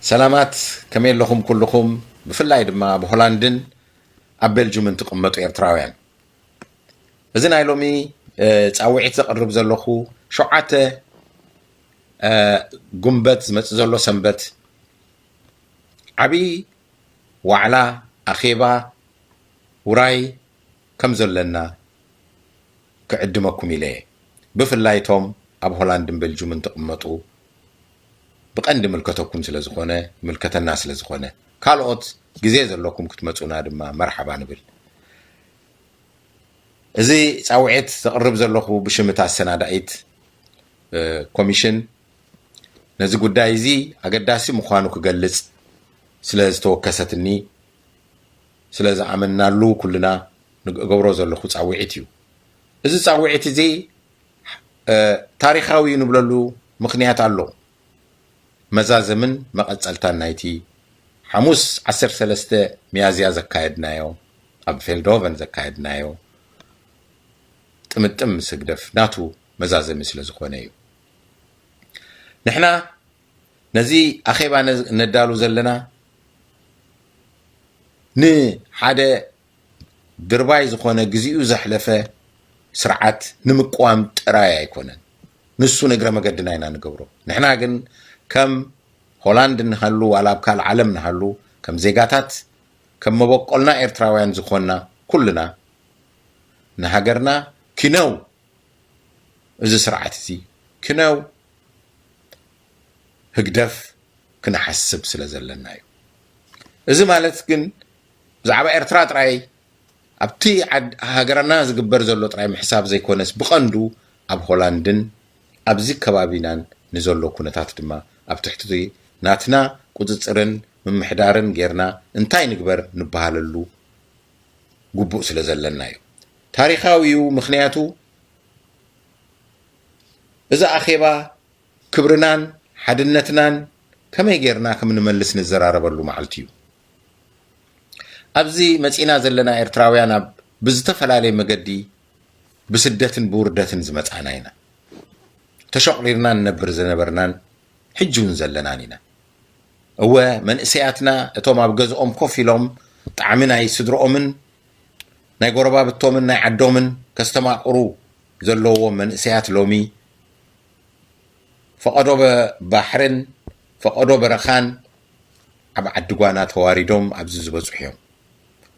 ሰላማት፣ ከመይ ኣለኹም ኩልኹም? ብፍላይ ድማ ኣብ ሆላንድን ኣብ ቤልጁምን ትቕመጡ ኤርትራውያን፣ እዚ ናይ ሎሚ እ፣ ጻውዒት ዘቕርብ ዘለኹ ሸውዓተ እ፣ ጉንበት ዝመጽእ ዘሎ ሰንበት ዓቢ ዋዕላ፣ ኣኼባ፣ ውራይ ከም ዘለና ክዕድመኩም ኢለ እየ። ብፍላይ እቶም ኣብ ሆላንድን ቤልጁምን ትቕመጡ ብቐንዲ ምልከተኩም ስለ ዝኾነ፣ ምልከተና ስለ ዝኾነ፣ ካልኦት ግዜ ዘለኩም ክትመጹና ድማ መርሓባ ንብል። እዚ ጻውዒት ዘቕርብ ዘለኹ ብሽም እታ ኣሰናዳኢት እ፣ ኮሚሽን ነዚ ጉዳይ እዚ ኣገዳሲ ምዃኑ ክገልጽ ስለ ዝተወከሰትኒ፣ ስለ ዝኣመንናሉ ኩልና ንገብሮ ዘለኹ ጻውዒት እዩ። እዚ ጻውዒት እዚ እ፣ ታሪኻዊ እዩ ንብለሉ ምኽንያት ኣሎ። መዛዘምን መቐጸልታን ናይቲ ሓሙስ ዓሰርተ ሰለስተ ሚያዝያ ዘካየድናዮ፣ ኣብ ፌልድሆቨን ዘካየድናዮ ጥምጥም ምስ ህግደፍ ናቱ መዛዘሚ ስለ ዝኾነ እዩ። ንሕና ነዚ ኣኼባ ነ-፣ ነዳሉ ዘለና ንሓደ ድርባይ ዝኾነ፣ ግዜኡ ዘሕለፈ ስርዓት ንምቅዋም ጥራይ ኣይኮነን። ንሱ ንእግረ መገድና ኢና ንገብሮ። ንሕና ግን ከም ሆላንድ ንሃሉ፣ ዋላ ኣብ ካልእ ዓለም ንሃሉ፣ ከም ዜጋታት፣ ከም መበቆልና ኤርትራውያን ዝኾንና ኩልና፣ ንሃገርና ኪነው፣ እዚ ስርዓት እዚ ኪነው ህግደፍ ክንሓስብ ስለ ዘለና እዩ። እዚ ማለት ግን ብዛዕባ ኤርትራ ጥራይ፣ ኣብቲ ዓድ-፣ ሃገርና ዝግበር ዘሎ ጥራይ ምሕሳብ ዘይኮነስ፣ ብቐንዱ ኣብ ሆላንድን ኣብዚ ከባቢናን ንዘሎ ኩነታት ድማ፣ ኣብ ትሕቲ ናትና ቁጽጽርን ምምሕዳርን ጌርና እንታይ ንግበር ንበሃለሉ ግቡእ ስለ ዘለና እዩ። ታሪኻዊ እዩ፣ ምኽንያቱ እዚ ኣኼባ ክብርናን ሓድነትናን ከመይ ጌርና ከም ንመልስ ንዘራረበሉ መዓልቲ እዩ። ኣብዚ መጺና ዘለና ኤርትራውያን ኣብ ብዝተፈላለየ መገዲ ብስደትን ብውርደትን ዝመጻና ኢና። ተሸቑሪርና ንነብር ዝነበርናን ሕጂ እውን ዘለናን ኢና። እወ፣ መንእሰያትና፣ እቶም ኣብ ገዝኦም ኮፍ ኢሎም ጣዕሚ ናይ ስድርኦምን ናይ ጎረባብቶምን ናይ ዓዶምን ከስተማቕሩ ዘለዎም መንእሰያት፣ ሎሚ ፈቐዶ በ-፣ ባሕርን ፈቐዶ በረኻን ኣብ ዓዲ ጓና ተዋሪዶም ኣብዚ ዝበጽሑ እዮም።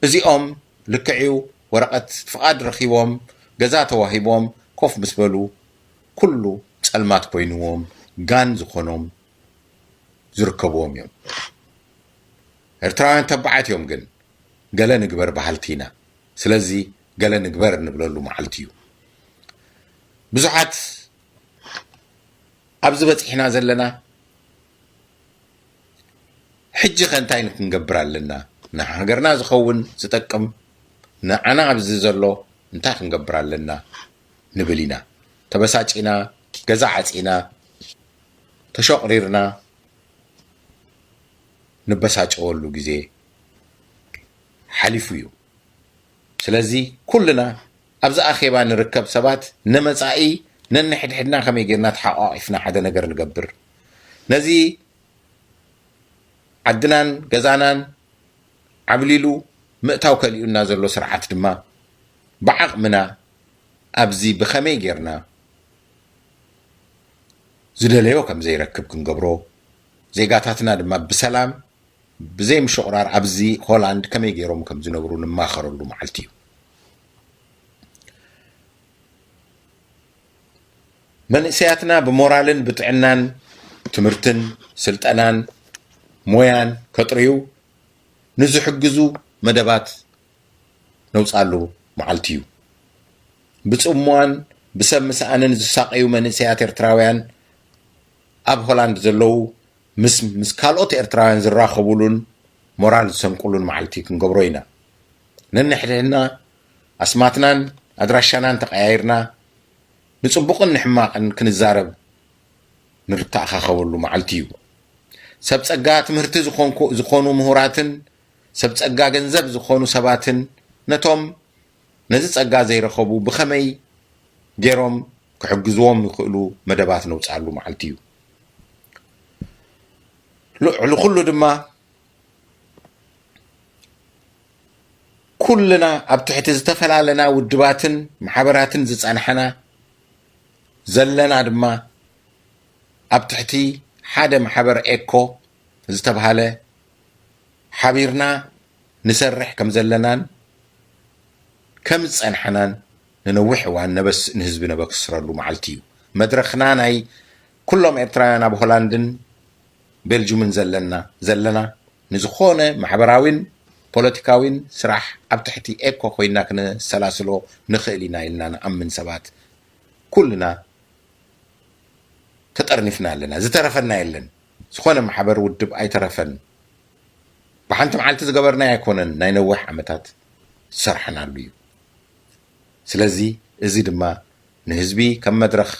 እዚኦም ልክዕዩ ወረቐት ፍቓድ ረኺቦም፣ ገዛ ተዋሂቦም ኮፍ ምስ በሉ፣ ኩሉ ጸልማት ኮይንዎም፣ ጋን ዝኾኖም ዝርከብዎም እዮም። ኤርትራውያን ተባዓት እዮም፣ ግን ገለ ንግበር በሃልቲ ኢና። ስለዚ ገለ ንግበር እንብለሉ መዓልቲ እዩ። ብዙሓት ኣብዚ በጺሕና ዘለና፣ ሕጂ ኸ እንታይ ክንገብር ኣለና? ንሃገርና ዝኸውን ዝጠቅም፣ ንዓና ኣብዚ ዘሎ እንታይ ክንገብር ኣለና ንብል ኢና። ተበሳጪና፣ ገዛ ዓጺና፣ ተሸቑሪርና ንበሳጨወሉ ግዜ ሓሊፉ እዩ። ስለዚ ኩልና ኣብዚ ኣኼባ ንርከብ ሰባት፣ ንመጻኢ ነንሕድሕድና ከመይ ጌርና ተሓቋቒፍና ሓደ ነገር ንገብር፣ ነዚ ዓድናን ገዛናን ዓብሊሉ ምእታው ከሊኡና ዘሎ ስርዓት ድማ፣ ብዓቕምና ኣብዚ ብኸመይ ጌርና ዝደለዮ ከም ዘይረክብ ክንገብሮ፣ ዜጋታትና ድማ ብሰላም ብዘይ ምሽቑራር ኣብዚ ሆላንድ ከመይ ገይሮም ከም ዝነብሩ ንማኸረሉ መዓልቲ እዩ። መንእሰያትና ብሞራልን ብጥዕናን ትምህርትን ስልጠናን ሞያን ከጥርዩ ንዝሕግዙ መደባት ነውጻሉ መዓልቲ እዩ። ብጽምዋን ብሰብ ምስኣንን ዝሳቐዩ መንእሰያት ኤርትራውያን ኣብ ሆላንድ ዘለዉ ምስ፣ ምስ ካልኦት ኤርትራውያን ዝራኸቡሉን ሞራል ዝሰንቁሉን መዓልቲ ክንገብሮ ኢና። ነንሕድሕድና ኣስማትናን ኣድራሻናን ተቐያይርና ንጽቡቕን ንሕማቕን ክንዛረብ ንርተኣኻኸበሉ መዓልቲ እዩ። ሰብ ጸጋ ትምህርቲ ዝኾንኩ-፣ ዝኾኑ ምሁራትን ሰብ ጸጋ ገንዘብ ዝኾኑ ሰባትን ነቶም ነዚ ጸጋ ዘይረኸቡ ብኸመይ ገይሮም ክሕግዝዎም ይኽእሉ መደባት ነውጽኣሉ መዓልቲ እዩ። ልዕሊ ኩሉ ድማ ኩልና ኣብ ትሕቲ ዝተፈላለና ውድባትን ማሕበራትን ዝጸናሕና ዘለና ድማ ኣብ ትሕቲ ሓደ ማሕበር ኤኮ ዝተብሃለ ሓቢርና ንሰርሕ ከም ዘለናን ከም ዝጸንሓናን ንነዊሕ እዋን ነበስ ንህዝቢ ነበክስረሉ መዓልቲ እዩ። መድረኽና ናይ ኩሎም ኤርትራውያን ኣብ ሆላንድን ቤልጁምን ዘለና ዘለና ንዝኾነ ማሕበራዊን ፖለቲካዊን ስራሕ ኣብ ትሕቲ ኤኮ ኮይና ክነሰላስሎ ንኽእል ኢና ኢልና ንኣምን ሰባት ኩልና ተጠርኒፍና ኣለና። ዝተረፈና የለን። ዝኾነ ማሕበር ውድብ ኣይተረፈን። ብሓንቲ መዓልቲ ዝገበርናዮ ኣይኮነን፣ ናይ ነዊሕ ዓመታት ዝሰርሐናሉ እዩ። ስለዚ እዚ ድማ ንህዝቢ ከም መድረኽ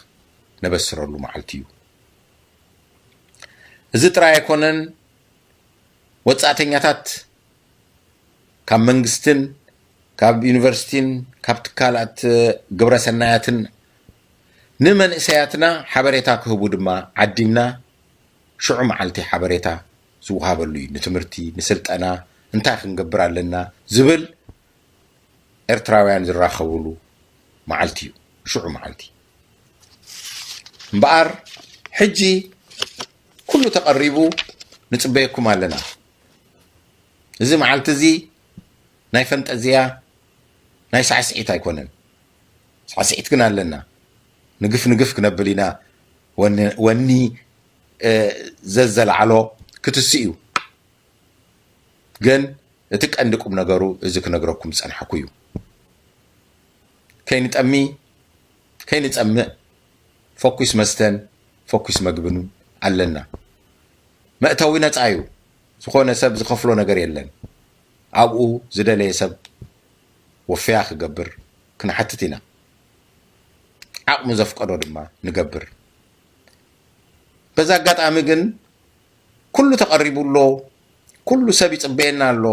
ነበስረሉ መዓልቲ እዩ። እዚ ጥራይ ኣይኮነን፣ ወጻእተኛታት ካብ መንግስትን ካብ ዩኒቨርሲቲን ካብ ትካላት ግብረ ሰናያትን ንመንእሰያትና ሓበሬታ ክህቡ ድማ ዓዲምና ሽዑ መዓልቲ ሓበሬታ ዝወሃበሉ እዩ። ንትምህርቲ፣ ንስልጠና እንታይ ክንገብር ኣለና ዝብል ኤርትራውያን ዝራኸብሉ መዓልቲ እዩ። ሽዑ መዓልቲ እምበኣር ሕጂ ኩሉ ተቐሪቡ ንጽበየኩም ኣለና። እዚ መዓልቲ እዚ ናይ ፈንጠዝያ ናይ ሳዕስዒት ኣይኮነን። ሳዕስዒት ግን ኣለና። ንግፍ ንግፍ ክነብል ኢና። ወኒ ወኒ፣ እ፣ ዘዘለዓሎ ክትስ እዩ። ግን እቲ ቀንዲ ቁም ነገሩ እዚ ክነግረኩም ዝጸንሐኩ እዩ። ከይንጠሚ ከይንጸምእ ፈኩስ መስተን ፈኩስ መግብን ኣለና። መእተዊ ነጻ እዩ። ዝኾነ ሰብ ዝኸፍሎ ነገር የለን። ኣብኡ ዝደለየ ሰብ ወፍያ ክገብር ክንሓትት ኢና። ዓቕሙ ዘፍቀዶ ድማ ንገብር። በዚ ኣጋጣሚ ግን ኩሉ ተቐሪቡ ኣሎ፣ ኩሉ ሰብ ይጽበየና ኣሎ።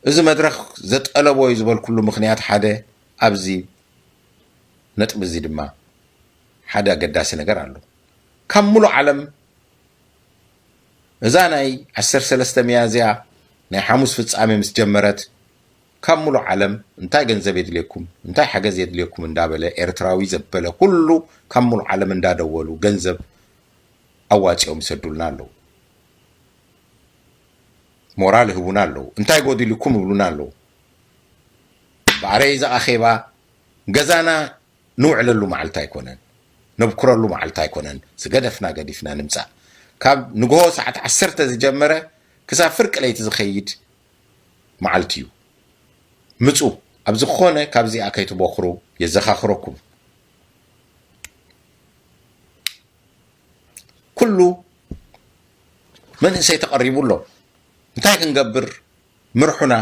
እዚ መድረኽ ዘጠለቦ እዩ ዝበልኩሉ ምኽንያት ሓደ ኣብዚ ነጥቢ እዚ ድማ ሓደ ኣገዳሲ ነገር ኣሎ። ካብ ሙሉእ ዓለም እዛ ናይ ዓሰርተ ሰለስተ ሚያዝያ ናይ ሓሙስ ፍጻሜ ምስ ጀመረት ካብ ሙሉእ ዓለም እንታይ ገንዘብ የድልየኩም፣ እንታይ ሓገዝ የድልየኩም እንዳበለ ኤርትራዊ ዘበለ ኩሉ ካብ ሙሉእ ዓለም እንዳደወሉ ገንዘብ ኣዋጺኦም ይሰዱልና ኣለዉ። ሞራል ይህቡና ኣለዉ። እንታይ ጎዲልኩም ይብሉና ኣለዉ። ብኣረይ እዚ ኣኼባ ገዛና ንውዕለሉ መዓልቲ ኣይኮነን፣ ነብኩረሉ መዓልቲ ኣይኮነን። ዝገደፍና ገዲፍና ንምጻእ። ካብ ንግሆ ሰዓት ዓሰርተ ዝጀመረ ክሳብ ፍርቂ ለይቲ ዝኸይድ መዓልቲ እዩ። ምጹ፣ ኣብ ዝኾነ ካብዚኣ ከይትቦኽሩ የዘኻኽረኩም። ኩሉ መንእሰይ ተቐሪቡ ኣሎ። እንታይ ክንገብር? ምርሑና፣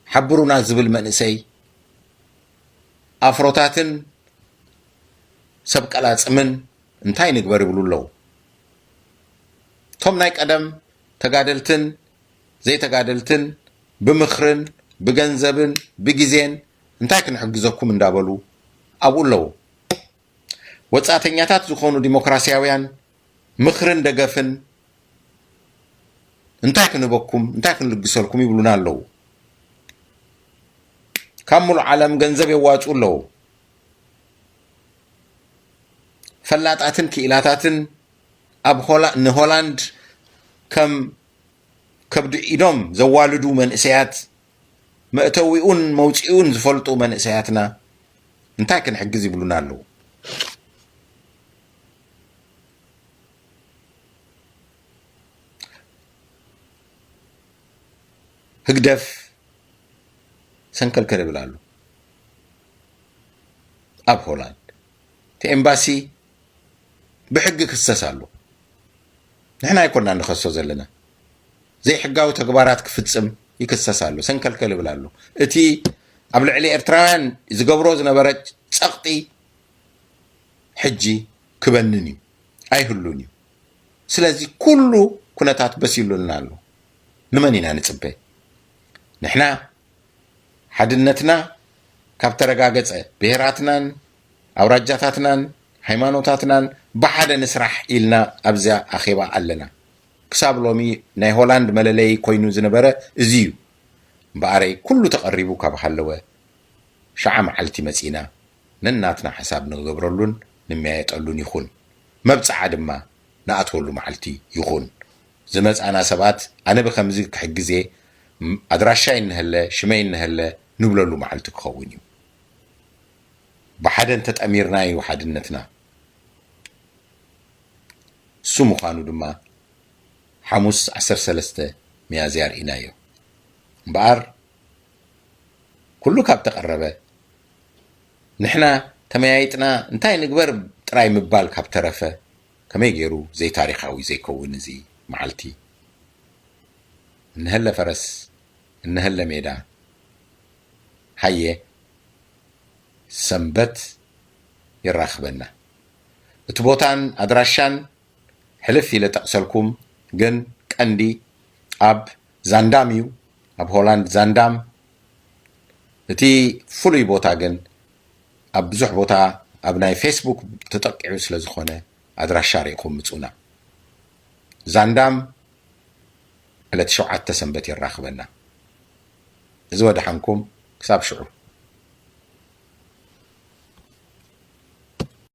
ሓብሩና ዝብል መንእሰይ ኣፍሮታትን ሰብ ቀላጽምን እንታይ ንግበር ይብሉ ኣለዉ። እቶም ናይ ቀደም ተጋደልትን ዘይተጋደልትን ብምኽርን ብገንዘብን ብግዜን እንታይ ክንሕግዘኩም እንዳበሉ ኣብኡ ኣለዉ። ወጻእተኛታት ዝኾኑ ዲሞክራስያውያን ምኽርን ደገፍን እንታይ ክንህበኩም፣ እንታይ ክንልግሰልኩም ይብሉና ኣለዉ። ካብ ሙሉእ ዓለም ገንዘብ የዋጹ ኣለዉ። ፈላጣትን ክኢላታትን ኣብ ሆላ-፣ ንሆላንድ ከም ከብዲ ኢዶም ዘዋልዱ መንእሰያት፣ መእተዊኡን መውጽኢኡን ዝፈልጡ መንእሰያትና እንታይ ክንሕግዝ ይብሉና ኣለዉ። ህግደፍ ሰንከልከል ይብል ኣሎ ኣብ ሆላንድ። እቲ ኤምባሲ ብሕጊ ክሰስ ኣሎ። ንሕና ኣይኮንና ንኸሶ ዘለና። ዘይሕጋዊ ተግባራት ክፍጽም ይክሰስ ኣሎ፣ ሰንከልከል ይብል ኣሎ። እቲ ኣብ ልዕሊ ኤርትራውያን ዝገብሮ ዝነበረ ጸቕጢ ሕጂ ክበንን እዩ፣ ኣይህሉን እዩ። ስለዚ ኩሉ ኩነታት በሲሉልና ኣሎ። ንመን ኢና ንጽበ? ንሕና ሓድነትና ካብ ተረጋገጸ፣ ብሄራትናን ኣውራጃታትናን ሃይማኖታትናን ብሓደ ንስራሕ ኢልና ኣብዚኣ ኣኼባ ኣለና። ክሳብ ሎሚ ናይ ሆላንድ መለለዪ ኮይኑ ዝነበረ እዚ እዩ። እምበኣረይ ኩሉ ተቐሪቡ ካብ ሃለወ፣ ሸዓ መዓልቲ መጺና ነናትና ሓሳብ ንገብረሉን ንመያየጠሉን ይኹን። መብጽዓ ድማ ንኣትወሉ መዓልቲ ይኹን። ዝመጻና ሰባት ኣነ ብኸምዚ ክሕግዝ እየ፣ ኣድራሻይ እንሀለ፣ ሽመይ እንሀለ ንብለሉ መዓልቲ ክኸውን እዩ። ብሓደ እንተጠሚርና እዩ ሓድነትና። እሱ ምዃኑ ድማ ሓሙስ ዓሰርተ ሰለስተ ሚያዝያ ርኢናዮ። እምበኣር ኩሉ ካብ ተቐረበ፣ ንሕና ተመያይጥና እንታይ ንግበር ጥራይ ምባል ካብ ተረፈ፣ ከመይ ገይሩ ዘይታሪኻዊ ዘይከውን እዚ መዓልቲ? እንሀለ ፈረስ፣ እንሀለ ሜዳ። ሃየ፣ ሰንበት የራኽበና። እቲ ቦታን ኣድራሻን ሕልፍ ኢለ ጠቕሰልኩም፣ ግን ቀንዲ ኣብ ዛንዳም እዩ፣ ኣብ ሆላንድ ዛንዳም። እቲ ፍሉይ ቦታ ግን ኣብ ብዙሕ ቦታ ኣብ ናይ ፌስቡክ ተጠቂዑ ስለ ዝኾነ፣ ኣድራሻ ርኢኹም ምጹና። ዛንዳም ዕለት ሸውዓተ ሰንበት የራኽበና። እዚ ወደሓንኩም፣ ክሳብ ሽዑ።